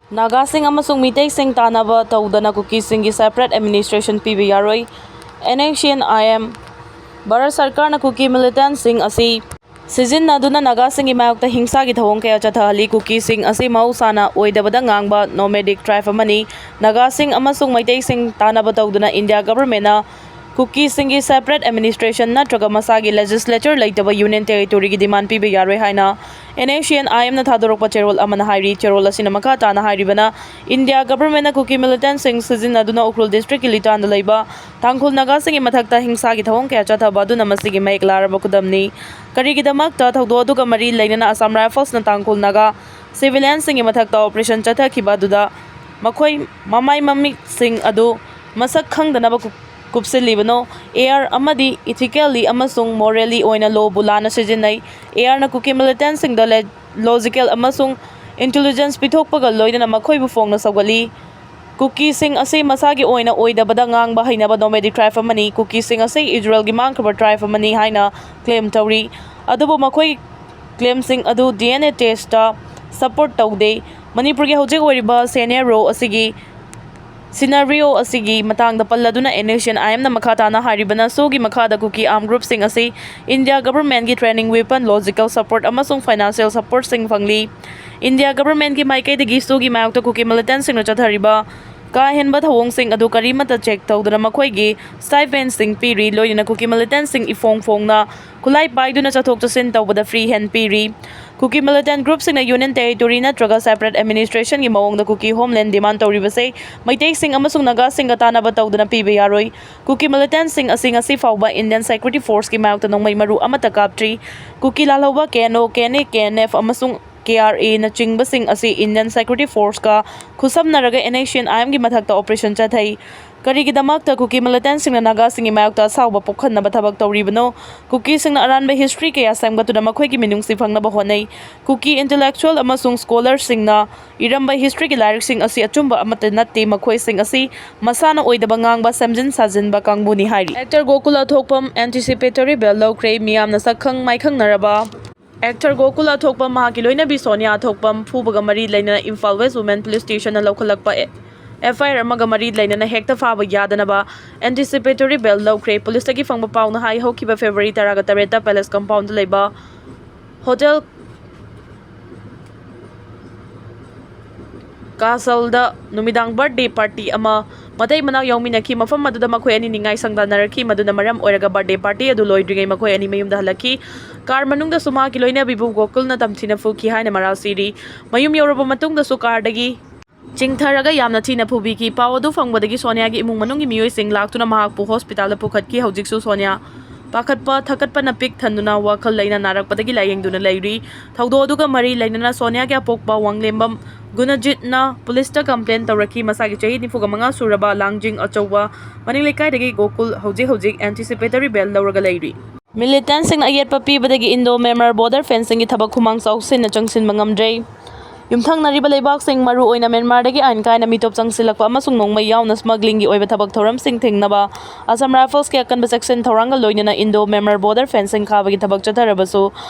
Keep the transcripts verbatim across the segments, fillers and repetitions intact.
ꯅꯥꯒꯥꯁꯤꯡ ꯑꯃꯁꯨꯡ ꯃꯤꯇꯩꯁꯤꯡ ꯇꯥꯟꯅꯕ ꯇꯧꯗꯅ ꯀꯨꯀꯤꯁꯤꯡꯒꯤ separate administration ꯄꯤꯕ ꯌꯥꯔꯣꯏ꯫ NSCN-IM, ꯚꯥꯔꯠ ꯁꯔꯀꯥꯔꯅ ꯀꯨꯀꯤ militantꯁꯤꯡ ꯑꯁꯤ ꯁꯤꯖꯤꯟꯅꯗꯨꯅ ꯅꯥꯒꯥꯁꯤꯡꯒꯤ ꯃꯥꯌꯣꯛꯇ ꯍꯤꯡꯁꯥꯒꯤ ꯊꯧꯑꯣꯡ ꯀꯌꯥ ꯆꯠꯊꯍꯜꯂꯤ꯫ ꯀꯨꯀꯤꯁꯤꯡ ꯑꯁꯤ ꯃꯍꯧꯁꯥꯅ ꯑꯣꯏꯗꯕꯗ ꯉꯥꯡꯕ nomadic tribe ꯑꯃꯅꯤ꯫ ꯅꯥꯒꯥꯁꯤꯡ ꯑꯃꯁꯨꯡ ꯃꯩꯇꯩꯁꯤꯡ ꯇꯥꯟꯅꯕ ꯇꯧꯗꯨꯅ ꯏꯟꯗꯤꯌꯥ governmentꯅ ꯀꯨꯀꯤꯁꯤꯡꯒꯤ separate administration ꯅꯠꯇ꯭ꯔꯒ ꯃꯁꯥꯒꯤ legislature ꯂꯩꯇꯕ union territoryꯒꯤ demand ꯄꯤꯕ ꯌꯥꯔꯣꯏ ꯍꯥꯏꯅ NSCN-IMꯅ ꯊꯥꯗꯣꯔꯛꯄ ꯆꯦꯔꯣꯜ ꯑꯃꯅ ꯍꯥꯏꯔꯤ꯫ ꯆꯦꯔꯣꯜ ꯑꯁꯤꯅ ꯃꯈꯥ ꯇꯥꯅ ꯍꯥꯏꯔꯤꯕꯅ, ꯏꯟꯗꯤꯌꯥ governmentꯅ ꯀꯨꯀꯤ militantꯁꯤꯡ ꯁꯤꯖꯤꯟꯅꯗꯨꯅ ꯎꯈ꯭ꯔꯨꯜ districtꯀꯤ ꯂꯤꯇꯥꯟꯗ ꯂꯩꯕ ꯇꯥꯡꯈꯨꯜ ꯅꯥꯒꯥꯁꯤꯡꯒꯤ ꯃꯊꯛꯇ ꯍꯤꯡꯁꯥꯒꯤ ꯊꯧꯑꯣꯡ ꯀꯌꯥ ꯆꯠꯊꯕ ꯑꯗꯨꯅ ꯃꯁꯤꯒꯤ ꯃꯌꯦꯛ ꯂꯥꯔꯕ ꯈꯨꯗꯝꯅꯤ꯫ ꯀꯔꯤꯒꯤꯗꯃꯛꯇ ꯊꯧꯗꯣꯛ ꯑꯗꯨꯒ ꯃꯔꯤ ꯂꯩꯅꯅ Assam Riflesꯅ ꯇꯥꯡꯈꯨꯜ ꯅꯥꯒꯥ civilianꯁꯤꯡꯒꯤ ꯃꯊꯛꯇ operation ꯆꯠꯊꯈꯤꯕ ꯑꯗꯨꯗ ꯃꯈꯣꯏ ꯃꯃꯥꯏ ꯃꯃꯤꯠꯁꯤꯡ ꯑꯗꯨ ꯃꯁꯛ ꯈꯪꯗꯅꯕ ꯀꯨꯞ-, ꯀꯨꯞꯁꯤꯜꯂꯤꯕꯅꯣ? AR ꯑꯃꯗꯤ ethically ꯑꯃꯁꯨꯡ morally ꯑꯣꯏꯅ lawꯕꯨ ꯂꯥꯟꯅ ꯁꯤꯖꯤꯟꯅꯩ꯫ ARꯅ ꯀꯨꯀꯤ militantꯁꯤꯡꯗ le-, logical ꯑꯃꯁꯨꯡ intelligence ꯄꯤꯊꯣꯛꯄꯒ ꯂꯣꯏꯅꯅ ꯃꯈꯣꯏꯕꯨ ꯐꯣꯡꯅ ꯁꯧꯒꯠꯂꯤ꯫ ꯀꯨꯀꯤꯁꯤꯡ ꯑꯁꯤ ꯃꯁꯥꯒꯤ ꯑꯣꯏꯅ ꯑꯣꯏꯗꯕꯗ ꯉꯥꯡꯕ ꯍꯩꯅꯕ nomadic tribe ꯑꯃꯅꯤ꯫ ꯀꯨꯀꯤꯁꯤꯡ ꯑꯁꯤ ꯏꯖꯔꯦꯜꯒꯤ ꯃꯥꯡꯈ꯭ꯔꯕ tribe ꯑꯃꯅꯤ ꯍꯥꯏꯅ claim ꯇꯧꯔꯤ꯫ ꯑꯗꯨꯕꯨ ꯃꯈꯣꯏ claimꯁꯤꯡ ꯑꯗꯨ DNA testꯇ support ꯇꯧꯗꯦ꯫ ꯃꯅꯤꯄꯨꯔꯒꯤ ꯍꯧꯖꯤꯛ ꯑꯣꯏꯔꯤꯕ scenario ꯑꯁꯤꯒꯤ, scenario ꯑꯁꯤꯒꯤ ꯃꯇꯥꯡꯗ ꯄꯜꯂꯗꯨꯅ NSCN-IMꯅ ꯃꯈꯥ ꯇꯥꯅ ꯍꯥꯏꯔꯤꯕꯅ, SoOꯒꯤ ꯃꯈꯥꯗ ꯀꯨꯀꯤ armed groupꯁꯤꯡ ꯑꯁꯤ ꯏꯟꯗꯤꯌꯥ governmentꯀꯤ training weapon, logical support ꯑꯃꯁꯨꯡ financial supportꯁꯤꯡ ꯐꯪꯂꯤ꯫ ꯏꯟꯗꯤꯌꯥ governmentꯀꯤ ꯃꯥꯏꯀꯩꯗꯒꯤ SoOꯒꯤ ꯃꯥꯌꯣꯛꯇ ꯀꯨꯀꯤ militantꯁꯤꯡꯅ ꯆꯠꯊꯔꯤꯕ ꯀꯥ ꯍꯦꯟꯕ ꯊꯧꯑꯣꯡꯁꯤꯡ ꯑꯗꯨ ꯀꯔꯤꯃꯠꯇ check ꯇꯧꯗꯅ ꯃꯈꯣꯏꯒꯤ stipendꯁꯤꯡ ꯄꯤꯔꯤ, ꯂꯣꯏꯅꯅ ꯀꯨꯀꯤ militantꯁꯤꯡ ꯏꯐꯣꯡ ꯐꯣꯡꯅ ꯈꯨꯠꯂꯥꯏ ꯄꯥꯏꯗꯨꯅ ꯆꯠꯊꯣꯛ ꯆꯠꯁꯤꯟ ꯇꯧꯕꯗ free hand ꯄꯤꯔꯤ꯫ ꯀꯨꯀꯤ militant groupꯁꯤꯡꯅ union territory ꯅꯠꯇ꯭ꯔꯒ separate administrationꯒꯤ ꯃꯑꯣꯡꯗ ꯀꯨꯀꯤ homeland demand ꯇꯧꯔꯤꯕꯁꯦ ꯃꯩꯇꯩꯁꯤꯡ ꯑꯃꯁꯨꯡ ꯅꯥꯒꯥꯁꯤꯡꯒ ꯇꯥꯟꯅꯕ ꯇꯧꯗꯅ ꯄꯤꯕ ꯌꯥꯔꯣꯏ꯫ ꯀꯨꯀꯤ militantꯁꯤꯡ ꯑꯁꯤ ꯉꯁꯤ ꯐꯥꯎꯕ Indian Security Forceꯀꯤ ꯃꯥꯌꯣꯛꯇ ꯅꯣꯡꯃꯩ ꯃꯔꯨ ꯑꯃꯠꯇ ꯀꯥꯞꯇ꯭ꯔꯤ꯫ ꯀꯨꯀꯤ ꯂꯥꯜꯍꯧꯕ KNO, KNA, KNF ꯑꯃꯁꯨꯡ KRAꯅꯆꯤꯡꯕꯁꯤꯡ ꯑꯁꯤ Indian Security Forceꯀ ꯈꯨꯠꯁꯝꯅꯔꯒ NSCN-IMꯒꯤ ꯃꯊꯛꯇ operation ꯆꯠꯊꯩ꯫ ꯀꯔꯤꯒꯤꯗꯃꯛꯇ ꯀꯨꯀꯤ militantꯁꯤꯡꯅ ꯅꯥꯒꯥꯁꯤꯡꯒꯤ ꯃꯥꯌꯣꯛꯇ ꯑꯁꯥꯎꯕ ꯄꯣꯛꯍꯟꯅꯕ ꯊꯕꯛ ꯇꯧꯔꯤꯕꯅꯣ? ꯀꯨꯀꯤꯁꯤꯡꯅ ꯑꯔꯥꯟꯕ history ꯀꯌꯥ ꯁꯦꯝꯒꯠꯇꯨꯅ ꯃꯈꯣꯏꯒꯤ ꯃꯤꯅꯨꯡꯁꯤ ꯐꯪꯅꯕ ꯍꯣꯠꯅꯩ꯫ ꯀꯨꯀꯤ intellectual ꯑꯃꯁꯨꯡ scholarꯁꯤꯡꯅ ꯏꯔꯝꯕ historyꯒꯤ ꯂꯥꯏꯔꯤꯛꯁꯤꯡ ꯑꯁꯤ ꯑꯆꯨꯝꯕ ꯑꯃꯠꯇ ꯅꯠꯇꯦ, ꯃꯈꯣꯏꯁꯤꯡ ꯑꯁꯤ ꯃꯁꯥꯅ ꯑꯣꯏꯗꯕ ꯉꯥꯡꯕ, ꯁꯦꯝꯖꯤꯟ ꯁꯥꯖꯤꯟꯕ ꯀꯥꯡꯕꯨꯅꯤ ꯍꯥꯏꯔꯤ꯫ Actor ꯒꯣꯀꯨꯜ ꯑꯊꯣꯛꯄꯝ anticipatory bail ꯂꯧꯈ꯭ꯔꯦ꯫ ꯃꯤꯌꯥꯝꯅ ꯁꯛꯈꯪ ꯃꯥꯏꯈꯪꯅꯔꯕ Actor Gokul ꯑꯊꯣꯛꯄꯝ ꯃꯍꯥꯛꯀꯤ ꯂꯣꯏꯅꯕꯤ ꯁꯣꯅꯤꯌꯥ ꯑꯊꯣꯛꯄꯝ ꯐꯨꯕꯒ ꯃꯔꯤ ꯂꯩꯅꯅ Imphal West Women Police Stationꯅ ꯂꯧꯈꯠꯂꯛꯄ F I R ꯑꯃꯒ ꯃꯔꯤ ꯂꯩꯅꯅ ꯍꯦꯛꯇ ꯐꯥꯕ ꯌꯥꯗꯅꯕ anticipatory bail ꯂꯧꯈ꯭ꯔꯦ꯫ ꯄꯨꯂꯤꯁꯇꯒꯤ ꯐꯪꯕ ꯄꯥꯎꯅ ꯍꯥꯏ, ꯍꯧꯈꯤꯕ February ꯇꯔꯥꯒ ꯇꯔꯦꯠꯇ Palace Compoundꯗ ꯂꯩꯕ Hotel Castle ꯗ ꯅꯨꯃꯤꯗꯥꯡ birthday party ꯑꯃ ꯃꯇꯩ ꯃꯅꯥꯎ ꯌꯥꯎꯃꯤꯟꯅꯈꯤ꯫ ꯃꯐꯝ ꯑꯗꯨꯗ ꯃꯈꯣꯏ ꯑꯅꯤ ꯅꯤꯡꯉꯥꯏ ꯁꯪꯗꯥꯅꯔꯛꯈꯤ꯫ ꯃꯗꯨꯅ ꯃꯔꯝ ꯑꯣꯏꯔꯒ birthday party ꯑꯗꯨ ꯂꯣꯏꯗ꯭ꯔꯤꯉꯩ ꯃꯈꯣꯏ ꯑꯅꯤ ꯃꯌꯨꯝꯗ ꯍꯜꯂꯛꯈꯤ꯫ Car ꯃꯅꯨꯡꯗꯁꯨ ꯃꯍꯥꯛꯀꯤ ꯂꯣꯏꯅꯕꯤꯕꯨ ꯒꯣꯀꯨꯜꯅ ꯇꯝꯊꯤꯅ ꯐꯨꯈꯤ ꯍꯥꯏꯅ ꯃꯔꯥꯜ ꯁꯤꯔꯤ꯫ ꯃꯌꯨꯝ ꯌꯧꯔꯕ ꯃꯇꯨꯡꯗꯁꯨ carꯗꯒꯤ ꯆꯤꯡꯊꯔꯒ ꯌꯥꯝꯅ ꯊꯤꯅ ꯐꯨꯕꯤꯈꯤ꯫ ꯄꯥꯎ ꯑꯗꯨ ꯐꯪꯕꯗꯒꯤ ꯁꯣꯅꯤꯌꯥꯒꯤ ꯏꯃꯨꯡ ꯃꯅꯨꯡꯒꯤ ꯃꯤꯑꯣꯏꯁꯤꯡ ꯂꯥꯛꯇꯨꯅ ꯃꯍꯥꯛꯄꯨ hospitalꯗ ꯄꯨꯈꯠꯈꯤ꯫ ꯍꯧꯖꯤꯛꯁꯨ ꯁꯣꯅꯤꯌꯥ ꯄꯥꯈꯠꯄ ꯊꯀꯠꯄꯅ ꯄꯤꯛ ꯊꯟꯗꯨꯅ ꯋꯥꯈꯜ ꯂꯩꯅꯥ ꯅꯥꯔꯛꯄꯗꯒꯤ ꯂꯥꯌꯦꯡꯗꯨꯅ ꯂꯩꯔꯤ꯫ ꯊꯧꯗꯣꯛ ꯑꯗꯨꯒ ꯃꯔꯤ ꯂꯩꯅꯅ ꯁꯣꯅꯤꯌꯥꯒꯤ ꯑꯄꯣꯛꯄ ꯋꯥꯡꯂꯦꯝꯕꯝ ꯒꯨꯅꯖꯤꯠꯅ ꯄꯨꯂꯤꯁꯇ complain ꯇꯧꯔꯛꯈꯤ꯫ ꯃꯁꯥꯒꯤ ꯆꯍꯤ ꯅꯤꯐꯨꯒ ꯃꯉꯥ ꯁꯨꯔꯕ ꯂꯥꯡꯖꯤꯡ ꯑꯆꯧꯕ ꯃꯅꯤꯡ ꯂꯩꯀꯥꯏꯗꯒꯤ ꯒꯣꯀꯨꯜ ꯍꯧꯖꯤꯛ ꯍꯧꯖꯤꯛ anticipatory bail ꯂꯧꯔꯒ ꯂꯩꯔꯤ꯫ Militantꯁꯤꯡꯅ ꯑꯌꯦꯠꯄ ꯄꯤꯕꯗꯒꯤ Indo Myanmar border fencingꯒꯤ ꯊꯕꯛ ꯈꯨꯃꯥꯡ ꯆꯥꯎꯁꯤꯟꯅ ꯆꯪꯁꯤꯟꯕ ꯉꯝꯗ꯭ꯔꯦ꯫ ꯌꯨꯝꯊꯪꯅꯔꯤꯕ ꯂꯩꯕꯥꯛꯁꯤꯡ, ꯃꯔꯨꯑꯣꯏꯅ ꯃ꯭ꯌꯥꯟꯃꯥꯔꯗꯒꯤ ꯑꯥꯏꯟ ꯀꯥꯏꯅ ꯃꯤꯇꯣꯞ ꯆꯪꯁꯤꯜꯂꯛꯄ ꯑꯃꯁꯨꯡ ꯅꯣꯡꯃꯩ ꯌꯥꯎꯅ smugglingꯒꯤ ꯑꯣꯏꯕ ꯊꯕꯛ ꯊꯧꯔꯝꯁꯤꯡ ꯊꯤꯡꯅꯕ Assam Riflesꯀꯤ ꯑꯀꯟꯕ ꯆꯦꯛꯁꯤꯟ ꯊꯧꯔꯥꯡꯒ ꯂꯣꯏꯅꯅ Indo Myanmar border fencing ꯈꯥꯕꯒꯤ ꯊꯕꯛ ꯆꯠꯊꯔꯕꯁꯨ,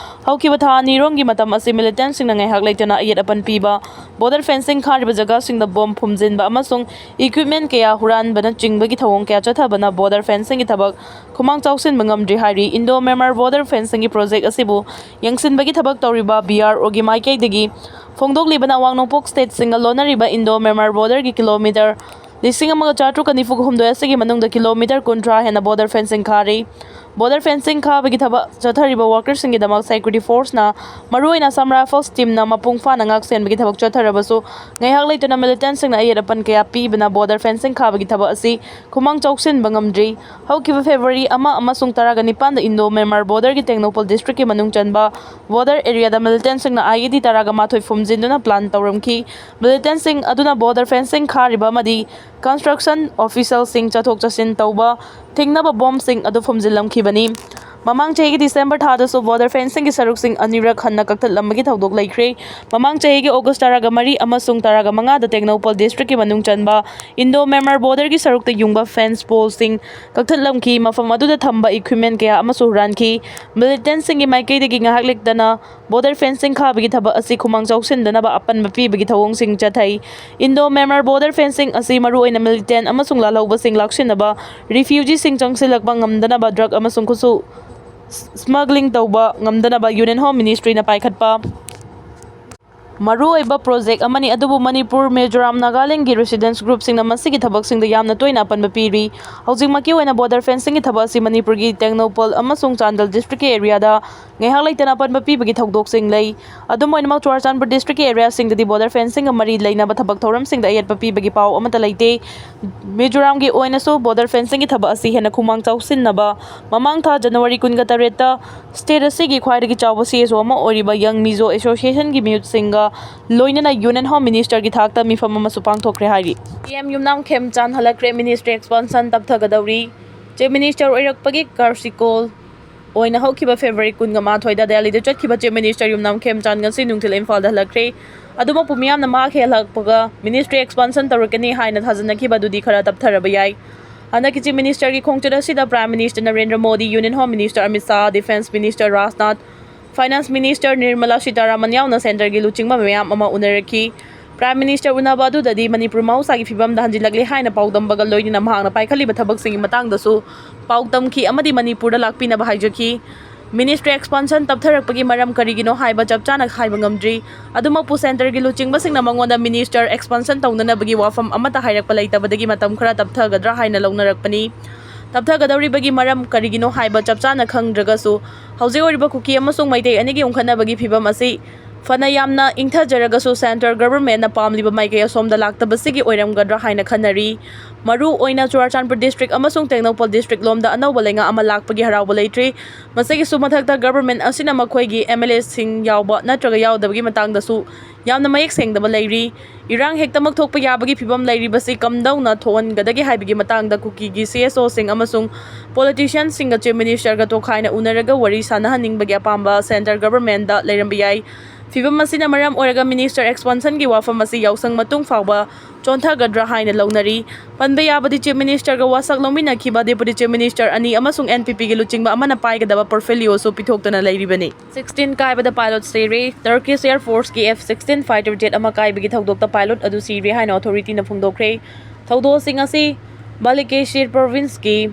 ꯍꯧꯈꯤꯕ ꯊꯥ ꯑꯅꯤꯔꯣꯝꯒꯤ ꯃꯇꯝ ꯑꯁꯤ militantꯁꯤꯡꯅ ꯉꯥꯏꯍꯥꯛ ꯂꯩꯇꯅ ꯑꯌꯦꯠ ꯑꯄꯟ ꯄꯤꯕ, border fencing ꯈꯥꯔꯤꯕ ꯖꯒꯥꯁꯤꯡꯗ bomb ꯐꯨꯝꯖꯤꯟꯕ ꯑꯃꯁꯨꯡ equipment ꯀꯌꯥ ꯍꯨꯔꯥꯟꯕꯅꯆꯤꯡꯕꯒꯤ ꯊꯧꯑꯣꯡ ꯀꯌꯥ ꯆꯠꯊꯕꯅ border fencingꯒꯤ ꯊꯕꯛ ꯈꯨꯃꯥꯡ ꯆꯥꯎꯁꯤꯟꯕ ꯉꯝꯗ꯭ꯔꯤ ꯍꯥꯏꯔꯤ꯫ Indo Myanmar border fencingꯒꯤ project ꯑꯁꯤꯕꯨ ꯌꯦꯡꯁꯤꯟꯕꯒꯤ ꯊꯕꯛ ꯇꯧꯔꯤꯕ B R Oꯒꯤ ꯃꯥꯏꯀꯩꯗꯒꯤ ꯐꯣꯡꯗꯣꯛꯂꯤꯕꯅ, ꯑꯋꯥꯡ ꯅꯣꯡꯄꯣꯛ stateꯁꯤꯡꯒ ꯂꯣꯟꯅꯔꯤꯕ Indo Myanmar borderꯒꯤ kilometre ꯂꯤꯁꯤꯡ ꯑꯃꯒ ꯆꯥꯇ꯭ꯔꯨꯛꯀ ꯅꯤꯐꯨꯒ ꯍꯨꯝꯗꯣꯏ ꯑꯁꯤꯒꯤ ꯃꯅꯨꯡꯗ kilometre ꯀꯨꯟꯊ꯭ꯔꯥ ꯍꯦꯟꯅ border fencing ꯈꯥꯔꯤ꯫ Border fencing ꯈꯥꯕꯒꯤ ꯊꯕꯛ ꯆꯠꯊꯔꯤꯕ workerꯁꯤꯡꯒꯤꯗꯃꯛ security forceꯅ, ꯃꯔꯨꯑꯣꯏꯅ Assam Rifles teamꯅ ꯃꯄꯨꯡ ꯐꯥꯅ ꯉꯥꯛ ꯁꯦꯟꯕꯒꯤ ꯊꯕꯛ ꯆꯠꯊꯔꯕꯁꯨ, ꯉꯥꯏꯍꯥꯛ ꯂꯩꯇꯅ militantꯁꯤꯡꯅ ꯑꯌꯦꯠ ꯑꯄꯟ ꯀꯌꯥ ꯄꯤꯕꯅ border fencing ꯈꯥꯕꯒꯤ ꯊꯕꯛ ꯑꯁꯤ ꯈꯨꯃꯥꯡ ꯆꯥꯎꯁꯤꯟꯕ ꯉꯝꯗ꯭ꯔꯤ꯫ ꯍꯧꯈꯤꯕ February ꯑꯃ ꯑꯃꯁꯨꯡ ꯇꯔꯥꯒ ꯅꯤꯄꯥꯟꯗ Indo Myanmar borderꯒꯤ ꯇꯦꯡꯅꯧꯄꯜ districtꯀꯤ ꯃꯅꯨꯡ ꯆꯟꯕ border areaꯗ militantꯁꯤꯡꯅ IED ꯇꯔꯥꯒ ꯃꯥꯊꯣꯏ ꯐꯨꯝꯖꯤꯟꯗꯨꯅ plant ꯇꯧꯔꯝꯈꯤ꯫ Militantꯁꯤꯡ ꯑꯗꯨꯅ border fencing ꯈꯥꯔꯤꯕ ꯑꯃꯗꯤ construction officialꯁꯤꯡ ꯆꯠꯊꯣꯛ ꯆꯠꯁꯤꯟ ꯇꯧꯕ ꯊꯤꯡꯅꯕ bombꯁꯤꯡ ꯑꯗꯨ ꯐꯨꯝꯖꯤꯜꯂꯝꯈꯤꯕꯅꯤ꯫ ꯃꯃꯥꯡ ꯆꯍꯤꯒꯤ ꯗꯤꯁꯦꯝꯕꯔ ꯊꯥꯗꯁꯨ ꯕꯣꯔꯗꯔ ꯐꯦꯟꯁꯤꯡꯒꯤ ꯁꯔꯨꯛꯁꯤꯡ ꯑꯅꯤꯔꯛ ꯍꯟꯅ ꯀꯛꯊꯠꯂꯝꯕꯒꯤ ꯊꯧꯗꯣꯛ ꯂꯩꯈ꯭ꯔꯦ꯫ ꯃꯃꯥꯡ ꯆꯍꯤꯒꯤ ꯑꯣꯒꯁ ꯇꯔꯥꯒ ꯃꯔꯤ ꯑꯃꯁꯨꯡ ꯇꯔꯥꯒ ꯃꯉꯥꯗ ꯇꯦꯡꯅꯧꯄꯜ ꯗꯤꯁꯇ꯭ꯔꯤꯛꯀꯤ ꯃꯅꯨꯡ ꯆꯟꯕ ꯏꯟꯗꯣ ꯃ꯭ꯌꯥꯟꯃꯥꯔ ꯕꯣꯔꯗꯔꯒꯤ ꯁꯔꯨꯛꯇ ꯌꯨꯡꯕ ꯐꯦꯟꯁ ꯄꯣꯜꯁꯤꯡ ꯀꯛꯊꯠꯂꯝꯈꯤ꯫ ꯃꯐꯝ ꯑꯗꯨꯗ ꯊꯝꯕ ꯏꯀ꯭ꯋꯤꯞꯃꯦꯟ ꯀꯌꯥ ꯑꯃꯁꯨ ꯍꯨꯔꯥꯟꯈꯤ꯫ ꯃꯤꯂꯤꯇꯦꯟꯁꯤꯡꯒꯤ ꯃꯥꯏꯀꯩꯗꯒꯤ ꯉꯥꯏꯍꯥꯛ ꯂꯩꯇꯅ ꯕꯣꯔꯗꯔ ꯐꯦꯟꯁꯤꯡ ꯈꯥꯕꯒꯤ ꯊꯕꯛ ꯑꯁꯤ ꯈꯨꯃꯥꯡ ꯆꯥꯎꯁꯤꯟꯗꯅꯕ ꯑꯄꯟꯕ ꯄꯤꯕꯒꯤ ꯊꯧꯑꯣꯡꯁꯤꯡ ꯆꯠꯊꯩ꯫ ꯏꯟꯗꯣ ꯃ꯭ꯌꯥꯟꯃꯥꯔ ꯕꯣꯔꯗꯔ ꯐꯦꯟꯁꯤꯡ ꯑꯁꯤ ꯃꯔꯨꯑꯣꯏꯅ ꯃꯤꯂꯤꯇꯦꯟ ꯑꯃꯁꯨꯡ ꯂꯥꯜꯍꯧꯕꯁꯤꯡ ꯂꯥꯛꯁꯤꯟꯅꯕ, ꯔꯤꯐ꯭ꯌꯨꯖꯤꯁꯤꯡ ꯆꯪꯁꯤꯜꯂꯛꯄ ꯉꯝꯗꯅꯕ ꯗ꯭ꯔꯒ ꯑꯃꯁꯨꯡ ꯈꯨꯠꯁꯨ ꯁ꯭ꯃꯒ꯭ꯂꯤꯡ ꯇꯧꯕ ꯉꯝꯗꯅꯕ ꯌꯨꯅꯤꯌꯟ ꯍꯣꯝ ꯃꯤꯅꯤꯁꯇ꯭ꯔꯤꯅ ꯄꯥꯏꯈꯠꯄ ꯃꯔꯨꯑꯣꯏꯕ ꯄ꯭ꯔꯣꯖꯦꯛ ꯑꯃꯅꯤ꯫ ꯑꯗꯨꯕꯨ ꯃꯅꯤꯄꯨꯔ, ꯃꯤꯖꯣꯔꯥꯝ, ꯅꯥꯒꯥꯂꯦꯟꯒꯤ ꯔꯦꯁꯤꯗꯦꯟꯁ ꯒ꯭ꯔꯨꯞꯁꯤꯡꯅ ꯃꯁꯤꯒꯤ ꯊꯕꯛꯁꯤꯡꯗ ꯌꯥꯝꯅ ꯇꯣꯏꯅ ꯑꯄꯟꯕ ꯄꯤꯔꯤ꯫ ꯍꯧꯖꯤꯛꯃꯛꯀꯤ ꯑꯣꯏꯅ ꯕꯣꯔꯗꯔ ꯐꯦꯟꯁꯤꯡꯒꯤ ꯊꯕꯛ ꯑꯁꯤ ꯃꯅꯤꯄꯨꯔꯒꯤ ꯇꯦꯡꯅꯧꯄꯜ ꯑꯃꯁꯨꯡ ꯆꯥꯟꯗꯦꯜ ꯗꯤꯁꯇ꯭ꯔꯤꯛꯀꯤ ꯑꯦꯔꯤꯌꯥꯗ ꯉꯥꯏꯍꯥꯛ ꯂꯩꯇꯅ ꯑꯄꯟꯕ ꯄꯤꯕꯒꯤ ꯊꯧꯗꯣꯛꯁꯤꯡ ꯂꯩ꯫ ꯑꯗꯨꯝ ꯑꯣꯏꯅꯃꯛ, ꯆꯨꯔꯥꯆꯥꯟꯄꯨꯔ ꯗꯤꯁꯇ꯭ꯔꯤꯛꯀꯤ ꯑꯦꯔꯤꯌꯥꯁꯤꯡꯗꯗꯤ ꯕꯣꯔꯗꯔ ꯐꯦꯟꯁꯤꯡꯒ ꯃꯔꯤ ꯂꯩꯅꯕ ꯊꯕꯛ ꯊꯧꯔꯝꯁꯤꯡꯗ ꯑꯌꯦꯠꯄ ꯄꯤꯕꯒꯤ ꯄꯥꯎ ꯑꯃꯠꯇ ꯂꯩꯇꯦ꯫ ꯃꯤꯖꯣꯔꯥꯝꯒꯤ ꯑꯣꯏꯅꯁꯨ ꯕꯣꯔꯗꯔ ꯐꯦꯟꯁꯤꯡꯒꯤ ꯊꯕꯛ ꯑꯁꯤ ꯍꯦꯟꯅ ꯈꯨꯃꯥꯡ ꯆꯥꯎꯁꯤꯟꯅꯕ ꯃꯃꯥꯡ ꯊꯥ ꯖꯅꯋꯥꯔꯤ ꯀꯨꯟꯒ ꯇꯔꯦꯠꯇ ꯁ꯭ꯇꯦꯠ ꯑꯁꯤꯒꯤ ꯈ꯭ꯋꯥꯏꯗꯒꯤ ꯆꯥꯎꯕ ꯁꯤ ꯑꯦꯁ ꯑꯣ ꯑꯃ ꯑꯣꯏꯔꯤꯕ ꯌꯪ ꯃꯤꯖꯣ ꯑꯦꯁꯣꯁꯤꯌꯦꯁꯟꯒꯤ ꯃꯤꯍꯨꯠꯁꯤꯡꯒ ꯂꯣꯏꯅꯅ ꯌꯨꯅꯤꯌꯟ ꯍꯣꯝ ꯃꯤꯅꯤꯁꯇꯔꯒꯤ ꯊꯥꯛꯇ ꯃꯤꯐꯝ ꯑꯃꯁꯨ ꯄꯥꯡꯊꯣꯛꯈ꯭ꯔꯦ ꯍꯥꯏꯔꯤ꯫ ꯄꯤ ꯑꯦꯝ ꯌꯨꯝꯅꯥꯝ ꯈꯦꯝꯆꯥꯟ ꯍꯜꯂꯛꯈ꯭ꯔꯦ, ꯃꯤꯅꯤꯁꯇ꯭ꯔꯤ ꯑꯦꯛꯁꯄꯥꯟꯁꯟ ꯇꯞꯊꯒꯗꯧꯔꯤ꯫ ꯆꯤꯐ ꯃꯤꯅꯤꯁꯇꯔ ꯑꯣꯏꯔꯛꯄꯒꯤ ꯀꯔꯁꯤꯀꯣꯜ ꯑꯣꯏꯅ ꯍꯧꯈꯤꯕ ꯐꯦꯕ꯭ꯔꯨꯋꯥꯔꯤ ꯀꯨꯟꯒ ꯃꯥꯊꯣꯏꯗ ꯗꯦꯜꯂꯤꯗ ꯆꯠꯈꯤꯕ ꯆꯤꯐ ꯃꯤꯅꯤꯁꯇꯔ ꯌꯨꯝꯅꯥꯝ ꯈꯦꯝꯆꯥꯟ ꯉꯁꯤ ꯅꯨꯡꯊꯤꯜ ꯏꯝꯐꯥꯜꯗ ꯍꯜꯂꯛꯈ꯭ꯔꯦ꯫ ꯑꯗꯨꯃꯛꯄꯨ ꯃꯤꯌꯥꯝꯅ ꯃꯍꯥꯛ ꯍꯦꯛ ꯍꯜꯂꯛꯄꯒ ꯃꯤꯅꯤꯁꯇ꯭ꯔꯤ ꯑꯦꯛꯁꯄꯥꯟꯁꯟ ꯇꯧꯔꯛꯀꯅꯤ ꯍꯥꯏꯅ ꯊꯥꯖꯅꯈꯤꯕ ꯑꯗꯨꯗꯤ ꯈꯔ ꯇꯞꯊꯔꯕ ꯌꯥꯏ꯫ ꯍꯟꯗꯛꯀꯤ ꯆꯤꯐ ꯃꯤꯅꯤꯁꯇꯔꯒꯤ ꯈꯣꯡꯆꯠ ꯑꯁꯤꯗ prime minister Narendra Modi, union home minister Amit Shah, defence minister Rajnath, finance minister Nirmala Sitharaman ꯌꯥꯎꯅ ꯁꯦꯟꯇꯔꯒꯤ ꯂꯨꯆꯤꯡꯕ ꯃꯌꯥꯝ ꯑꯃ ꯎꯅꯔꯛꯈꯤ꯫ ꯄ꯭ꯔꯥꯏꯝ ꯃꯤꯅꯤꯁꯇꯔ ꯎꯅꯕ ꯑꯗꯨꯗꯗꯤ ꯃꯅꯤꯄꯨꯔ ꯃꯍꯧꯁꯥꯒꯤ ꯐꯤꯕꯝꯗ ꯍꯟꯖꯤꯜꯂꯛꯂꯦ ꯍꯥꯏꯅ ꯄꯥꯎꯗꯝꯕꯒ ꯂꯣꯏꯅꯅ ꯃꯍꯥꯛꯅ ꯄꯥꯏꯈꯠꯂꯤꯕ ꯊꯕꯛꯁꯤꯡꯒꯤ ꯃꯇꯥꯡꯗꯁꯨ ꯄꯥꯎꯗꯝꯈꯤ ꯑꯃꯗꯤ ꯃꯅꯤꯄꯨꯔꯗ ꯂꯥꯛꯄꯤꯅꯕ ꯍꯥꯏꯖꯈꯤ꯫ ꯃꯤꯅꯤꯁꯇ꯭ꯔꯤ ꯑꯦꯛꯁꯄꯥꯟꯁꯟ ꯇꯞꯊꯔꯛꯄꯒꯤ ꯃꯔꯝ ꯀꯔꯤꯒꯤꯅꯣ ꯍꯥꯏꯕ ꯆꯞ ꯆꯥꯅ ꯍꯥꯏꯕ ꯉꯝꯗ꯭ꯔꯤ꯫ ꯑꯗꯨꯃꯛꯄꯨ ꯁꯦꯟꯇꯔꯒꯤ ꯂꯨꯆꯤꯡꯕꯁꯤꯡꯅ ꯃꯉꯣꯟꯗ ꯃꯤꯅꯤꯁꯇꯔ ꯑꯦꯛꯁꯄꯥꯟꯁꯟ ꯇꯧꯅꯅꯕꯒꯤ ꯋꯥꯐꯝ ꯑꯃꯠꯇ ꯍꯥꯏꯔꯛꯄ ꯂꯩꯇꯕꯗꯒꯤ ꯃꯇꯝ ꯈꯔ ꯇꯞꯊꯒꯗ꯭ꯔꯥ ꯍꯥꯏꯅ ꯂꯧꯅꯔꯛꯄꯅꯤ꯫ ꯇꯞꯊꯒꯗꯧꯔꯤꯕꯒꯤ ꯃꯔꯝ ꯀꯔꯤꯒꯤꯅꯣ ꯍꯥꯏꯕ ꯆꯞ ꯆꯥꯅ ꯈꯪꯗ꯭ꯔꯒꯁꯨ, ꯍꯧꯖꯤꯛ ꯑꯣꯏꯔꯤꯕ ꯀꯨꯀꯤ ꯑꯃꯁꯨꯡ ꯃꯩꯇꯩ ꯑꯅꯤꯒꯤ ꯎꯪꯈꯠꯅꯕꯒꯤ ꯐꯤꯕꯝ ꯑꯁꯤ ꯐꯅ ꯌꯥꯝꯅ ꯏꯪꯊꯖꯔꯒꯁꯨ centre governmentꯅ ꯄꯥꯝꯂꯤꯕ ꯃꯥꯏꯀꯩ ꯑꯁꯣꯝꯗ ꯂꯥꯛꯇꯕꯁꯤꯒꯤ ꯑꯣꯏꯔꯝꯒꯗ꯭ꯔꯥ ꯍꯥꯏꯅ ꯈꯟꯅꯔꯤ꯫ ꯃꯔꯨ ꯑꯣꯏꯅ ꯆꯨꯔꯥꯆꯥꯟꯄꯨꯔ district ꯑꯃꯁꯨꯡ ꯇꯦꯡꯅꯧꯄꯜ district ꯂꯣꯝꯗ ꯑꯅꯧꯕ ꯂꯩꯉꯥꯛ ꯑꯃ ꯂꯥꯛꯄꯒꯤ ꯍꯔꯥꯎꯕ ꯂꯩꯇ꯭ꯔꯤ꯫ ꯃꯁꯤꯒꯤꯁꯨ ꯃꯊꯛꯇ government ꯑꯁꯤꯅ ꯃꯈꯣꯏꯒꯤ MLAꯁꯤꯡ ꯌꯥꯎꯕ ꯅꯠꯇ꯭ꯔꯒ ꯌꯥꯎꯗꯕꯒꯤ ꯃꯇꯥꯡꯗꯁꯨ ꯌꯥꯝꯅ ꯃꯌꯦꯛ ꯁꯦꯡꯗꯕ ꯂꯩꯔꯤ꯫ ꯏꯔꯥꯡ ꯍꯦꯛꯇꯃꯛ ꯊꯣꯛꯄ ꯌꯥꯕꯒꯤ ꯐꯤꯕꯝ ꯂꯩꯔꯤꯕꯁꯤ ꯀꯝꯗꯧꯅ ꯊꯣꯛꯍꯟꯒꯗꯒꯦ ꯍꯥꯏꯕꯒꯤ ꯃꯇꯥꯡꯗ ꯀꯨꯀꯤꯒꯤ CSOꯁꯤꯡ ꯑꯃꯁꯨꯡ politicianꯁꯤꯡꯒ Chief Ministerꯒ ꯇꯣꯈꯥꯏꯅ ꯎꯅꯔꯒ ꯋꯥꯔꯤ ꯁꯥꯟꯅꯍꯟꯅꯤꯡꯕꯒꯤ ꯑꯄꯥꯝꯕ centre governmentꯗ ꯂꯩꯔꯝꯕ ꯌꯥꯏ꯫ ꯐꯤꯕꯝ ꯑꯁꯤꯅ ꯃꯔꯝ ꯑꯣꯏꯔꯒ minister expansionꯒꯤ ꯋꯥꯐꯝ ꯑꯁꯤ ꯌꯥꯎꯁꯪ ꯃꯇꯨꯡ ꯐꯥꯎꯕ ꯆꯣꯟꯊꯒꯗ꯭ꯔꯥ ꯍꯥꯏꯅ ꯂꯧꯅꯔꯤ꯫ ꯄꯟꯕ ꯌꯥꯕꯗꯤ Chief Ministerꯒ ꯋꯥꯁꯛ ꯂꯧꯃꯤꯟꯅꯈꯤꯕ Deputy Chief Minister ꯑꯅꯤ ꯑꯃꯁꯨꯡ NPPꯒꯤ ꯂꯨꯆꯤꯡꯕ ꯑꯃꯅ ꯄꯥꯏꯒꯗꯕ portfolioꯁꯨ ꯄꯤꯊꯣꯛꯇꯨꯅ ꯂꯩꯔꯤꯕꯅꯤ꯫ Sixteen ꯀꯥꯏꯕꯗ pilot ꯁꯤꯔꯦ꯫ Turkish Air Forceꯀꯤ F sixteen fighter jet ꯑꯃ ꯀꯥꯏꯕꯒꯤ ꯊꯧꯗꯣꯛꯇ pilot ꯑꯗꯨ ꯁꯤꯔꯦ ꯍꯥꯏꯅ authorityꯅ ꯐꯣꯡꯗꯣꯛꯈ꯭ꯔꯦ꯫ ꯊꯧꯗꯣꯛꯁꯤꯡ ꯑꯁꯤ Balıkesir provinceꯀꯤ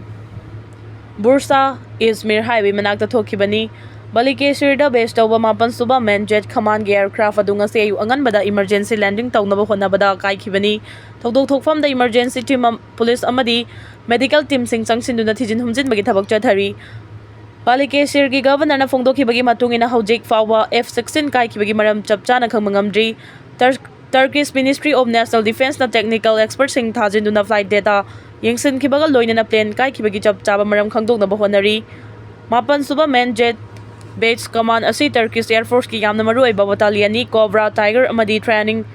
Bursa Izmir highway ꯃꯅꯥꯛꯇ ꯊꯣꯛꯈꯤꯕꯅꯤ꯫ Balıkesirꯗ base ꯇꯧꯕ ꯃꯥꯄꯟ ꯁꯨꯕ MAN jet commandꯒꯤ aircraft ꯑꯗꯨ ꯉꯁꯤ ꯑꯌꯨꯛ ꯑꯉꯟꯕꯗ emergency landing ꯇꯧꯅꯕ ꯍꯣꯠꯅꯕꯗ ꯀꯥꯏꯈꯤꯕꯅꯤ꯫ ꯊꯧꯗꯣꯛ ꯊꯣꯛꯐꯝꯗ emergency team ꯑꯃ, police ꯑꯃꯗꯤ medical teamꯁꯤꯡ ꯆꯪꯁꯤꯟꯗꯨꯅ ꯊꯤꯖꯤꯟ ꯍꯨꯝꯖꯤꯟꯕꯒꯤ ꯊꯕꯛ ꯆꯠꯊꯔꯤ꯫ Balıkesirꯒꯤ governorꯅ ꯐꯣꯡꯗꯣꯛꯈꯤꯕꯒꯤ ꯃꯇꯨꯡ ꯏꯟꯅ ꯍꯧꯖꯤꯛ ꯐꯥꯎꯕ F sixteen ꯀꯥꯏꯈꯤꯕꯒꯤ ꯃꯔꯝ ꯆꯞ ꯆꯥꯅ ꯈꯪꯕ ꯉꯝꯗ꯭ꯔꯤ꯫ Tur-, Turkish Ministry of National Defenceꯅ technical expertꯁꯤꯡ ꯊꯥꯖꯤꯟꯗꯨꯅ flight data ꯌꯦꯡꯁꯤꯟꯈꯤꯕꯒ ꯂꯣꯏꯅꯅ plane ꯀꯥꯏꯈꯤꯕꯒꯤ ꯆꯞ ꯆꯥꯕ ꯃꯔꯝ ꯈꯪꯗꯣꯛꯅꯕ ꯍꯣꯠꯅꯔꯤ꯫ ꯃꯥꯄꯟ ꯁꯨꯕ MAN jet base command ꯑꯁꯤ Turkish Air Forceꯀꯤ ꯌꯥꯝꯅ ꯃꯔꯨꯑꯣꯏꯕ battalionꯅꯤ꯫ Cobra, Tiger ꯑꯃꯗꯤ training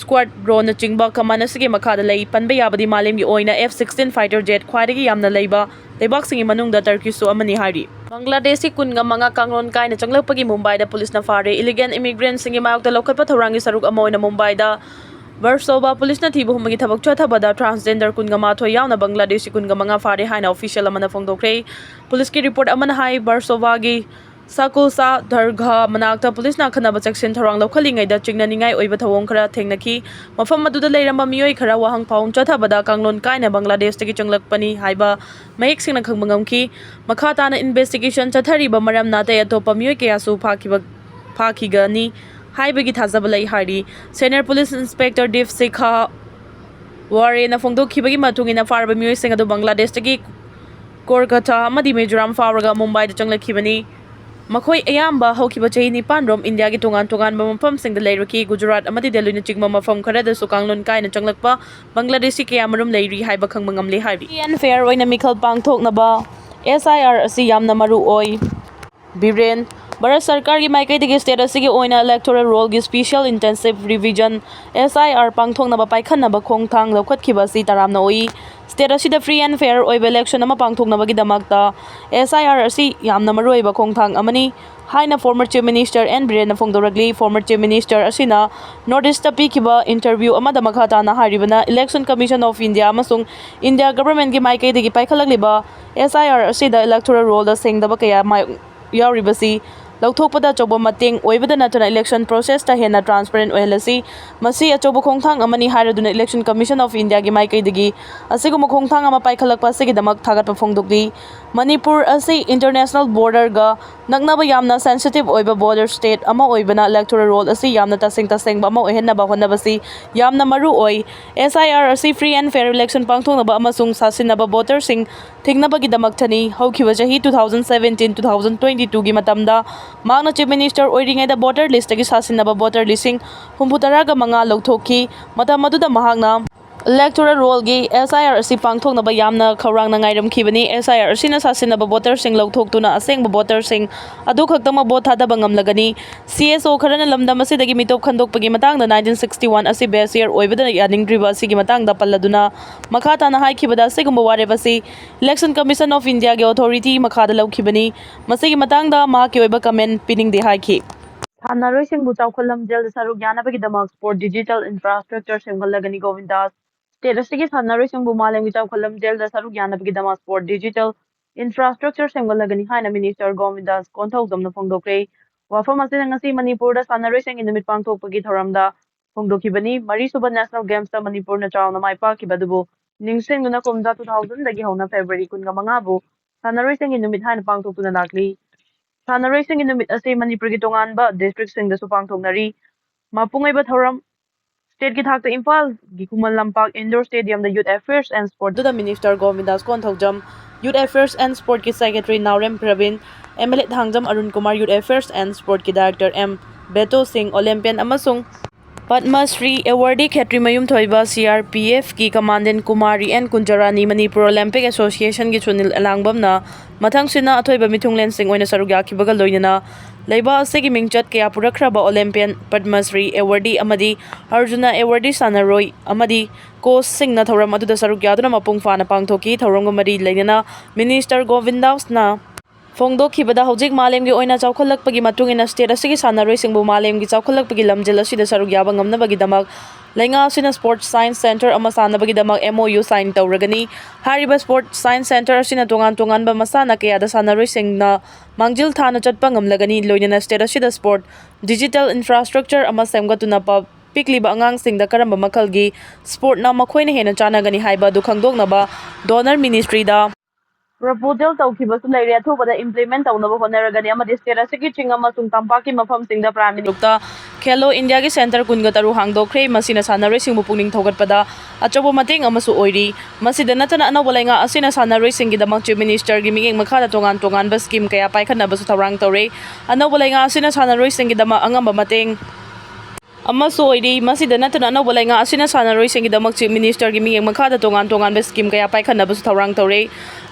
squadronꯅꯆꯤꯡꯕ command ꯑꯁꯤꯒꯤ ꯃꯈꯥꯗ ꯂꯩ꯫ ꯄꯟꯕ ꯌꯥꯕꯗꯤ ꯃꯥꯂꯦꯝꯒꯤ ꯑꯣꯏꯅ F sixteen fighter jet ꯈ꯭ꯋꯥꯏꯗꯒꯤ ꯌꯥꯝꯅ ꯂꯩꯕ ꯂꯩꯕꯥꯛꯁꯤꯡꯒꯤ ꯃꯅꯨꯡꯗ Turkeyꯁꯨ ꯑꯃꯅꯤ ꯍꯥꯏꯔꯤ꯫ ꯕꯪꯒ꯭ꯂꯥꯗꯦꯁꯀꯤ ꯀꯨꯟꯒ ꯃꯉꯥ ꯀꯥꯡꯂꯣꯟ ꯀꯥꯏꯅ ꯆꯪꯂꯛꯄꯒꯤ ꯃꯨꯝꯕꯥꯏꯗ policeꯅ ꯐꯥꯔꯦ꯫ Illegal immigrantꯁꯤꯡꯒꯤ ꯃꯥꯌꯣꯛꯇ ꯂꯧꯈꯠꯄ ꯊꯧꯔꯥꯡꯒꯤ ꯁꯔꯨꯛ ꯑꯃ ꯑꯣꯏꯅ ꯃꯨꯝꯕꯥꯏꯗ ꯕꯔꯁꯣꯕꯥ policeꯅ ꯊꯤꯕ ꯍꯨꯝꯕꯒꯤ ꯊꯕꯛ ꯆꯠꯊꯕꯗ transgender ꯀꯨꯟꯒ ꯃꯥꯊꯣꯏ ꯌꯥꯎꯅ ꯕꯪꯒ꯭ꯂꯥꯗꯦꯁꯤ ꯀꯨꯟꯒ ꯃꯉꯥ ꯐꯥꯔꯦ ꯍꯥꯏꯅ official ꯑꯃꯅ ꯐꯣꯡꯗꯣꯛꯈ꯭ꯔꯦ꯫ Policeꯀꯤ report ꯑꯃꯅ ꯍꯥꯏ, ꯕꯔꯁꯣꯕꯥꯒꯤ ꯁꯥꯀꯨꯜꯁꯥ ꯗꯔꯒꯥ ꯃꯅꯥꯛꯇ policeꯅ ꯑꯈꯟꯅꯕ ꯆꯦꯛꯁꯤꯟ ꯊꯧꯔꯥꯡ ꯂꯧꯈꯠꯂꯤꯉꯩꯗ ꯆꯤꯡꯅꯅꯤꯡꯉꯥꯏ ꯑꯣꯏꯕ ꯊꯧꯑꯣꯡ ꯈꯔ ꯊꯦꯡꯅꯈꯤ꯫ ꯃꯐꯝ ꯑꯗꯨꯗ ꯂꯩꯔꯝꯕ ꯃꯤꯑꯣꯏ ꯈꯔ ꯋꯥꯍꯪ ꯐꯥꯎꯍꯟ ꯆꯠꯊꯕꯗ ꯀꯥꯡꯂꯣꯟ ꯀꯥꯏꯅ ꯕꯪꯒ꯭ꯂꯥꯗꯦꯁꯇꯒꯤ ꯆꯪꯂꯛꯄꯅꯤ ꯍꯥꯏꯕ ꯃꯌꯦꯛ ꯁꯦꯡꯅ ꯈꯪꯕ ꯉꯝꯈꯤ꯫ ꯃꯈꯥ ꯇꯥꯅ investigation ꯆꯠꯊꯔꯤꯕ ꯃꯔꯝꯅ ꯑꯇꯩ ꯑꯇꯣꯞꯄ ꯃꯤꯑꯣꯏ ꯀꯌꯥꯁꯨ ꯐꯥꯈꯤꯕ, ꯐꯥꯈꯤꯒꯅꯤ ꯍꯥꯏꯕꯒꯤ ꯊꯥꯖꯕ ꯂꯩ ꯍꯥꯏꯔꯤ꯫ Senior Police Inspector Deep Sikha Warena ꯐꯣꯡꯗꯣꯛꯈꯤꯕꯒꯤ ꯃꯇꯨꯡ ꯏꯟꯅ ꯐꯥꯔꯕ ꯃꯤꯑꯣꯏꯁꯤꯡ ꯑꯗꯨ ꯕꯪꯒ꯭ꯂꯥꯗꯦꯁꯇꯒꯤ ꯀꯣꯜꯀꯇꯥ ꯑꯃꯗꯤ ꯃꯤꯖꯣꯔꯥꯝ ꯐꯥꯎꯔꯒ ꯃꯨꯝꯕꯥꯏꯗ ꯆꯪꯂꯛꯈꯤꯕꯅꯤ꯫ ꯃꯈꯣꯏ ꯑꯌꯥꯝꯕ ꯍꯧꯈꯤꯕ ꯆꯍꯤ ꯅꯤꯄꯥꯟ ꯔꯣꯝ ꯏꯟꯗꯤꯌꯥꯒꯤ ꯇꯣꯉꯥꯟ ꯇꯣꯉꯥꯟꯕ ꯃꯐꯝꯁꯤꯡꯗ ꯂꯩꯔꯨꯈꯤ꯫ ꯒꯨꯖꯔꯥꯠ ꯑꯃꯗꯤ ꯗꯦꯜꯂꯤꯅꯆꯤꯡꯕ ꯃꯐꯝ ꯈꯔꯗꯁꯨ ꯀꯥꯡꯂꯣꯟ ꯀꯥꯏꯅ ꯆꯪꯂꯛꯄ ꯕꯪꯒ꯭ꯂꯥꯗꯦꯁꯤ ꯀꯌꯥꯃꯔꯨꯝ ꯂꯩꯔꯤ ꯍꯥꯏꯕ ꯈꯪꯕ ꯉꯝꯂꯦ ꯍꯥꯏꯔꯤ꯫ Free and fair ꯑꯣꯏꯅ ꯃꯤꯈꯜ ꯄꯥꯡꯊꯣꯛꯅꯕ S I R ꯑꯁꯤ ꯌꯥꯝꯅ ꯃꯔꯨ ꯑꯣꯏ꯫ ꯕꯤꯔꯦꯟ, ꯚꯥꯔꯠ ꯁꯔꯀꯥꯔꯒꯤ ꯃꯥꯏꯀꯩꯗꯒꯤ state ꯑꯁꯤꯒꯤ ꯑꯣꯏꯅ electoral roll ꯒꯤ special intensive revision, S I R, ꯄꯥꯡꯊꯣꯛꯅꯕ ꯄꯥꯏꯈꯠꯅꯕ ꯈꯣꯡꯊꯥꯡ ꯂꯧꯈꯠꯈꯤꯕ ꯑꯁꯤ ꯇꯔꯥꯝꯅ ꯑꯣꯏ꯫ State ꯑꯁꯤꯗ free and fair ꯑꯣꯏꯕ election ꯑꯃ ꯄꯥꯡꯊꯣꯛꯅꯕꯒꯤꯗꯃꯛꯇ S I R ꯑꯁꯤ ꯌꯥꯝꯅ ꯃꯔꯨꯑꯣꯏꯕ ꯈꯣꯡꯊꯥꯡ ꯑꯃꯅꯤ ꯍꯥꯏꯅ former Chief Minister N ꯕꯤꯔꯦꯟꯅ ꯐꯣꯡꯗꯣꯔꯛꯂꯤ꯫ Former Chief Minister ꯑꯁꯤꯅ North East ꯇ ꯄꯤꯈꯤꯕ interview ꯑꯃꯗ ꯃꯈꯥ ꯇꯥꯅ ꯍꯥꯏꯔꯤꯕꯅ, Election Commission of India ꯑꯃꯁꯨꯡ India government ꯀꯤ ꯃꯥꯏꯀꯩꯗꯒꯤ ꯄꯥꯏꯈꯠꯂꯛꯂꯤꯕ S I R ꯑꯁꯤꯗ electoral roll ꯗ ꯁꯦꯡꯗꯕ ꯀꯌꯥ ꯃꯥ-, ꯌꯥꯎꯔꯤꯕꯁꯤ ꯂꯧꯊꯣꯛꯄꯗ ꯑꯆꯧꯕ ꯃꯇꯦꯡ ꯑꯣꯏꯕꯗ ꯅꯠꯇꯅ election process ꯇ ꯍꯦꯟꯅ transparent ꯑꯣꯏꯍꯜꯂꯁꯤ꯫ ꯃꯁꯤ ꯑꯆꯧꯕ ꯈꯣꯡꯊꯥꯡ ꯑꯃꯅꯤ ꯍꯥꯏꯔꯗꯨꯅ Election Commission of India ꯒꯤ ꯃꯥꯏꯀꯩꯗꯒꯤ ꯑꯁꯤꯒꯨꯝꯕ ꯈꯣꯡꯊꯥꯡ ꯑꯃ ꯄꯥꯏꯈꯠꯂꯛꯄ ꯑꯁꯤꯒꯤꯗꯃꯛ ꯊꯥꯒꯠꯄ ꯐꯣꯡꯗꯣꯛꯂꯤ꯫ ꯃꯅꯤꯄꯨꯔ ꯑꯁꯤ international border ꯒ ꯅꯛꯅꯕ ꯌꯥꯝꯅ sensitive ꯑꯣꯏꯕ border state ꯑꯃ ꯑꯣꯏꯕꯅ electoral roll ꯑꯁꯤ ꯌꯥꯝꯅ ꯇꯁꯦꯡ ꯇꯁꯦꯡꯕ ꯑꯃ ꯑꯣꯏꯍꯟꯅꯕ ꯍꯣꯠꯅꯕꯁꯤ ꯌꯥꯝꯅ ꯃꯔꯨ ꯑꯣꯏ꯫ S I R ꯑꯁꯤ free and fair election ꯄꯥꯡꯊꯣꯛꯅꯕ ꯑꯃꯁꯨꯡ ꯁꯥꯁꯤꯟꯅꯕ voter ꯁꯤꯡ ꯊꯤꯡꯅꯕꯒꯤꯗꯃꯛꯇꯅꯤ꯫ ꯍꯧꯈꯤꯕ ꯆꯍꯤ two thousand seventeen, two thousand twenty two ꯒꯤ ꯃꯇꯝꯗ ꯃꯍꯥꯛꯅ Chief Minister ꯑꯣꯏꯔꯤꯉꯩꯗ voter list ꯇꯒꯤ ꯁꯥꯁꯤꯟꯅꯕ voter ꯂꯤꯁꯤꯡ ꯍꯨꯝꯐꯨ ꯇꯔꯥꯒ ꯃꯉꯥ ꯂꯧꯊꯣꯛꯈꯤ꯫ ꯃꯇꯝ ꯑꯗꯨꯗ ꯃꯍꯥꯛꯅ electoral roll ꯒꯤ S I R ꯑꯁꯤ ꯄꯥꯡꯊꯣꯛꯅꯕ ꯌꯥꯝꯅ ꯈꯧꯔꯥꯡꯅ ꯉꯥꯏꯔꯝꯈꯤꯕꯅꯤ꯫ S I R ꯑꯁꯤꯅ ꯁꯥꯁꯤꯟꯅꯕ voter ꯁꯤꯡ ꯂꯧꯊꯣꯛꯇꯨꯅ ꯑꯁꯦꯡꯕ voter ꯁꯤꯡ ꯑꯗꯨ ꯈꯛꯇꯃꯛ vote ꯊꯥꯗꯕ ꯉꯝꯂꯒꯅꯤ꯫ C S O ꯈꯔꯅ ꯂꯝꯗꯝ ꯑꯁꯤꯗꯒꯤ ꯃꯤꯇꯣꯞ ꯈꯟꯗꯣꯛꯄꯒꯤ ꯃꯇꯥꯡꯗ nineteen sixty one ꯑꯁꯤ base year ꯑꯣꯏꯕꯗ ꯌꯥꯅꯤꯡꯗ꯭ꯔꯤꯕ ꯑꯁꯤꯒꯤ ꯃꯇꯥꯡꯗ ꯄꯜꯂꯗꯨꯅ ꯃꯈꯥ ꯇꯥꯅ ꯍꯥꯏꯈꯤꯕꯗ, ꯑꯁꯤꯒꯨꯝꯕ ꯋꯥꯔꯦꯞ ꯑꯁꯤ Election Commission of India ꯒꯤ authority ꯃꯈꯥꯗ ꯂꯧꯈꯤꯕꯅꯤ꯫ ꯃꯁꯤꯒꯤ ꯃꯇꯥꯡꯗ ꯃꯍꯥꯛꯀꯤ ꯑꯣꯏꯕ comment ꯄꯤꯅꯤꯡꯗꯦ ꯍꯥꯏꯈꯤ꯫ ꯁꯥꯟꯅꯔꯣꯏꯁꯤꯡꯕꯨ ꯆꯥꯎꯈꯠ ꯂꯝꯖꯦꯜꯗ ꯁꯔꯨꯛ ꯌꯥꯅꯕꯒꯤꯗꯃꯛ sport digital infrastructure ꯁꯦꯝꯒꯠꯂꯒꯅꯤ꯫ ꯒꯣꯕꯤꯟꯗꯥꯁ, state ꯑꯁꯤꯒꯤ ꯁꯥꯟꯅꯔꯣꯏꯁꯤꯡꯕꯨ ꯃꯥꯂꯦꯝꯒꯤ ꯆꯥꯎꯈꯠ ꯂꯝꯖꯦꯜꯗ ꯁꯔꯨꯛ ꯌꯥꯅꯕꯒꯤꯗꯃꯛ sport digital infrastructure ꯁꯦꯝꯒꯠꯂꯒꯅꯤ ꯍꯥꯏꯅ Minister ꯒꯣꯕꯤꯟꯗꯥꯁ ꯀꯣꯟꯊꯧꯖꯝꯅ ꯐꯣꯡꯗꯣꯛꯈ꯭ꯔꯦ꯫ ꯋꯥꯐꯝ ꯑꯁꯤꯅ ꯉꯁꯤ ꯃꯅꯤꯄꯨꯔꯗ ꯁꯥꯟꯅꯔꯣꯏꯁꯤꯡꯒꯤ ꯅꯨꯃꯤꯠ ꯄꯥꯡꯊꯣꯛꯄꯒꯤ ꯊꯧꯔꯝꯗ ꯐꯣꯡꯗꯣꯛꯈꯤꯕꯅꯤ꯫ ꯃꯔꯤꯁꯨꯕ National Games ꯇ ꯃꯅꯤꯄꯨꯔꯅ ꯆꯥꯎꯅ ꯃꯥꯏ ꯄꯥꯛꯈꯤꯕ ꯑꯗꯨꯕꯨ ꯅꯤꯡꯁꯤꯡꯗꯨꯅ ꯀꯨꯝꯖꯥ two thousand ꯗꯒꯤ ꯍꯧꯅ February ꯀꯨꯟꯒ ꯃꯉꯥꯕꯨ ꯁꯥꯟꯅꯔꯣꯏꯁꯤꯡꯒꯤ ꯅꯨꯃꯤꯠ ꯍꯥꯏꯅ ꯄꯥꯡꯊꯣꯛꯇꯨꯅ ꯂꯥꯛꯂꯤ꯫ ꯁꯥꯟꯅꯔꯣꯏꯁꯤꯡꯒꯤ ꯅꯨꯃꯤꯠ ꯑꯁꯤ ꯃꯅꯤꯄꯨꯔꯒꯤ ꯇꯣꯉꯥꯟꯕ district ꯁꯤꯡꯗꯁꯨ ꯄꯥꯡꯊꯣꯛꯅꯔꯤ꯫ ꯃꯄꯨꯡ ꯑꯣꯏꯕ ꯊꯧꯔꯝ ꯁ꯭ꯇꯦꯠꯀꯤ ꯊꯥꯛꯇ ꯏꯝꯐꯥꯜꯒꯤ ꯈꯨꯃꯟ ꯂꯝꯄꯥꯛ ꯏꯟꯗꯣꯔ ꯁ꯭ꯇꯦꯗꯤꯌꯝꯗ ꯌꯨꯠ ꯑꯦꯐꯤꯌꯔꯁ ꯑꯦꯟ ꯁ꯭ꯄꯣꯔꯠ ꯑꯗꯨꯗ minister Govindas Konthoujam, youth affairs and ꯁ꯭ꯄꯣꯔꯠꯀꯤ secretary Naorem Prabin, M L A Thangjam Arun Kumar, youth affairs and ꯁ꯭ꯄꯣꯔꯠꯀꯤ director M Beto Singh, Olympian ꯑꯃꯁꯨꯡ Padma Shri awardee Khetrimayum Thoiba, C R P ꯑꯦꯐꯀꯤ commandant Kumari N Kunjarani, Manipur Olympic ꯑꯦꯁꯣꯁꯤꯌꯦꯁꯟꯒꯤ ꯁꯨꯅꯤꯜ ꯑꯦꯂꯥꯡꯕꯝꯅ ꯃꯊꯪꯁꯤꯠꯅ ꯑꯊꯣꯏꯕ ꯃꯤꯊꯨꯡꯂꯦꯟꯁꯤꯡ ꯑꯣꯏꯅ ꯁꯔꯨꯛ ꯌꯥꯈꯤꯕꯒ ꯂꯣꯏꯅꯅ ꯂꯩꯕꯥꯛ ꯑꯁꯤꯒꯤ ꯃꯤꯡꯆꯠ ꯀꯌꯥ ꯄꯨꯔꯛꯈ꯭ꯔꯕ ꯑꯣꯂꯦꯝꯄꯤꯌꯟ, ꯄꯗꯃ ꯁ꯭ꯔꯤ ꯑꯦꯋꯥꯔꯗꯤ ꯑꯃꯗꯤ ꯑꯔꯖꯨꯅꯥ ꯑꯦꯋꯥꯔꯗꯤ ꯁꯥꯟꯅꯔꯣꯏ ꯑꯃꯗꯤ ꯀꯣꯆꯁꯤꯡꯅ ꯊꯧꯔꯝ ꯑꯗꯨꯗ ꯁꯔꯨꯛ ꯌꯥꯗꯨꯅ ꯃꯄꯨꯡ ꯐꯥꯅ ꯄꯥꯡꯊꯣꯛꯈꯤ꯫ ꯊꯧꯔꯝꯒ ꯃꯔꯤ ꯂꯩꯅꯅ ꯃꯤꯅꯤꯁꯇꯔ ꯒꯣꯕꯤꯟꯗꯥꯁꯅ ꯐꯣꯡꯗꯣꯛꯈꯤꯕꯗ, ꯍꯧꯖꯤꯛ ꯃꯥꯂꯦꯝꯒꯤ ꯑꯣꯏꯅ ꯆꯥꯎꯈꯠꯂꯛꯄꯒꯤ ꯃꯇꯨꯡ ꯏꯟꯅ ꯁ꯭ꯇꯦꯠ ꯑꯁꯤꯒꯤ ꯁꯥꯟꯅꯔꯣꯏꯁꯤꯡꯕꯨ ꯃꯥꯂꯦꯝꯒꯤ ꯆꯥꯎꯈꯠꯂꯛꯄꯒꯤ ꯂꯝꯖꯦꯜ ꯑꯁꯤꯗ ꯁꯔꯨꯛ ꯌꯥꯕ ꯉꯝꯅꯕꯒꯤꯗꯃꯛ ꯂꯩꯉꯥꯛ ꯑꯁꯤꯅ ꯁ꯭ꯄꯣꯔꯠꯁ ꯁꯥꯏꯟꯁ ꯁꯦꯟꯇꯔ ꯑꯃ ꯁꯥꯅꯕꯒꯤꯗꯃꯛ ꯑꯦꯝ ꯑꯣ ꯌꯨ ꯁꯥꯏꯟ ꯇꯧꯔꯒꯅꯤ꯫ ꯍꯥꯏꯔꯤꯕ ꯁ꯭ꯄꯣꯔꯠꯁ ꯁꯥꯏꯟꯁ ꯁꯦꯟꯇꯔ ꯑꯁꯤꯅ ꯇꯣꯉꯥꯟ ꯇꯣꯉꯥꯟꯕ ꯃꯁꯥꯟꯅ ꯀꯌꯥꯗ ꯁꯥꯟꯅꯔꯣꯏꯁꯤꯡꯅ ꯃꯥꯡꯖꯤꯜ ꯊꯥꯅ ꯆꯠꯄ ꯉꯝꯂꯒꯅꯤ, ꯂꯣꯏꯅꯅ ꯁ꯭ꯇꯦꯠ ꯑꯁꯤꯗ ꯁ꯭ꯄꯣꯔꯠ ꯗꯤꯖꯤꯇꯦꯜ ꯏꯟꯐ꯭ꯔꯥꯁ꯭ꯇ꯭ꯔꯛꯆꯔ ꯑꯃ ꯁꯦꯝꯒꯠꯇꯨꯅ ꯄ-, ꯄꯤꯛꯂꯤꯕ ꯑꯉꯥꯡꯁꯤꯡꯗ ꯀꯔꯝꯕ ꯃꯈꯜꯒꯤ ꯁ꯭ꯄꯣꯔꯠꯅ ꯃꯈꯣꯏꯅ ꯍꯦꯟꯅ ꯆꯥꯟꯅꯒꯅꯤ ꯍꯥꯏꯕ ꯑꯗꯨ ꯈꯪꯗꯣꯛꯅꯕ ꯗꯣꯅꯔ ꯃꯤꯅꯤꯁꯇ꯭ꯔꯤꯗ ꯄ꯭ꯔꯣꯄꯣꯖꯦꯜ ꯇꯧꯈꯤꯕꯁꯨ ꯂꯩꯔꯦ꯫ ꯑꯊꯨꯕꯗ ꯏꯝꯄ꯭ꯂꯤꯃꯦꯟꯠ ꯇꯧꯅꯕ ꯍꯣꯠꯅꯔꯒꯅꯤ ꯑꯃꯗꯤ ꯁ꯭ꯇꯦꯠ ꯑꯁꯤꯒꯤ ꯆꯤꯡ ꯑꯃꯁꯨꯡ ꯇꯝꯄꯥꯛꯀꯤ ꯃꯐꯝꯁꯤꯡꯗ ꯄ꯭ꯔꯥꯏꯝ ꯃꯤꯅꯤꯁꯇꯔ ꯈꯦꯂꯣ ꯏꯟꯗꯤꯌꯥꯒꯤ ꯁꯦꯟꯇꯔ ꯀꯨꯟꯒ ꯇꯔꯨꯛ ꯍꯥꯡꯗꯣꯛꯈ꯭ꯔꯦ꯫ ꯃꯁꯤꯅ ꯁꯥꯟꯅꯔꯣꯏꯁꯤꯡꯕꯨ ꯄꯨꯛꯅꯤꯡ ꯊꯧꯒꯠꯄꯗ ꯑꯆꯧꯕ ꯃꯇꯦꯡ ꯑꯃꯁꯨ ꯑꯣꯏꯔꯤ꯫ ꯃꯁꯤꯗ ꯅꯠꯇꯅ ꯑꯅꯧꯕ ꯂꯩꯉꯥꯛ ꯑꯁꯤꯅ ꯁꯥꯟꯅꯔꯣꯏꯁꯤꯡꯒꯤꯗꯃꯛ ꯆꯤꯐ ꯃꯤꯅꯤꯁꯇꯔꯒꯤ ꯃꯤꯠꯌꯦꯡ ꯃꯈꯥꯗ ꯇꯣꯉꯥꯟ ꯇꯣꯉꯥꯟꯕ ꯁ꯭ꯀꯤꯝ ꯀꯌꯥ ꯄꯥꯏꯈꯠꯅꯕꯁꯨ ꯊꯧꯔꯥꯡ ꯇꯧꯔꯦ꯫ ꯑꯅꯧꯕ ꯂꯩꯉꯥꯛ ꯑꯁꯤꯅ ꯁꯥꯟꯅꯔꯣꯏꯁꯤꯡꯒꯤꯗꯃꯛ ꯑꯉꯝꯕ ꯃꯇꯦꯡ ꯑꯃꯁꯨ ꯑꯣꯏꯔꯤ꯫ ꯃꯁꯤꯗ ꯅꯠꯇꯅ ꯑꯅꯧꯕ ꯂꯩꯉꯥꯛ ꯑꯁꯤꯅ ꯁꯥꯟꯅꯔꯣꯏꯁꯤꯡꯒꯤꯗꯃꯛ ꯆꯤꯐ ꯃꯤꯅꯤꯁꯇꯔꯒꯤ ꯃꯤꯠꯌꯦꯡ ꯃꯈꯥꯗ ꯇꯣꯉꯥꯟ ꯇꯣꯉꯥꯟꯕ ꯁ꯭ꯀꯤꯝ ꯀꯌꯥ ꯄꯥꯏꯈꯠꯅꯕꯁꯨ ꯊꯧꯔꯥꯡ ꯇꯧꯔꯦ꯫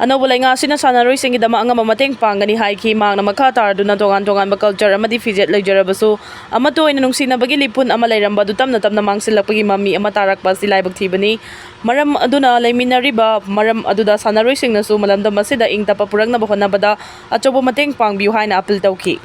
ꯑꯅꯧꯕ ꯂꯩꯉꯥꯛ ꯑꯁꯤꯅ ꯁꯥꯟꯅꯔꯣꯏꯁꯤꯡꯒꯤꯗꯃꯛ ꯑꯉꯝꯕ ꯃꯇꯦꯡ ꯄꯥꯡꯒꯅꯤ ꯍꯥꯏꯈꯤ꯫ ꯃꯍꯥꯛꯅ ꯃꯈꯥ ꯇꯥꯔꯗꯨꯅ ꯇꯣꯉꯥꯟ ꯇꯣꯉꯥꯟꯕ ꯀꯜꯆꯔ ꯑꯃꯗꯤ ꯐꯤꯖꯦꯠ ꯂꯩꯖꯔꯕꯁꯨ ꯑꯃꯠꯇ ꯑꯣꯏꯅ ꯅꯨꯡꯁꯤꯅꯕꯒꯤ ꯂꯤꯄꯨꯟ ꯑꯃ ꯂꯩꯔꯝꯕ ꯑꯗꯨ ꯇꯞꯅ ꯇꯞꯅ ꯃꯥꯡꯁꯤꯜꯂꯛꯄꯒꯤ ꯃꯃꯤ ꯑꯃ ꯇꯥꯔꯛꯄ ꯑꯁꯤ ꯂꯥꯏꯕꯛ ꯊꯤꯕꯅꯤ꯫ ꯃꯔꯝ ꯑꯗꯨꯅ ꯂꯩꯃꯤꯟꯅꯔꯤꯕ ꯃꯔꯝ ꯑꯗꯨꯗ ꯁꯥꯟꯅꯔꯣꯏꯁꯤꯡꯅꯁꯨ ꯃꯂꯝꯗꯝ ꯑꯁꯤꯗ ꯏꯪ ꯇꯞꯄ ꯄꯨꯔꯛꯅꯕ ꯍꯣꯠꯅꯕꯗ ꯑꯆꯧꯕ ꯃꯇꯦꯡ ꯄꯥꯡꯕꯤꯌꯨ ꯍꯥꯏꯅ ꯑꯄꯤꯜ ꯇꯧꯈꯤ꯫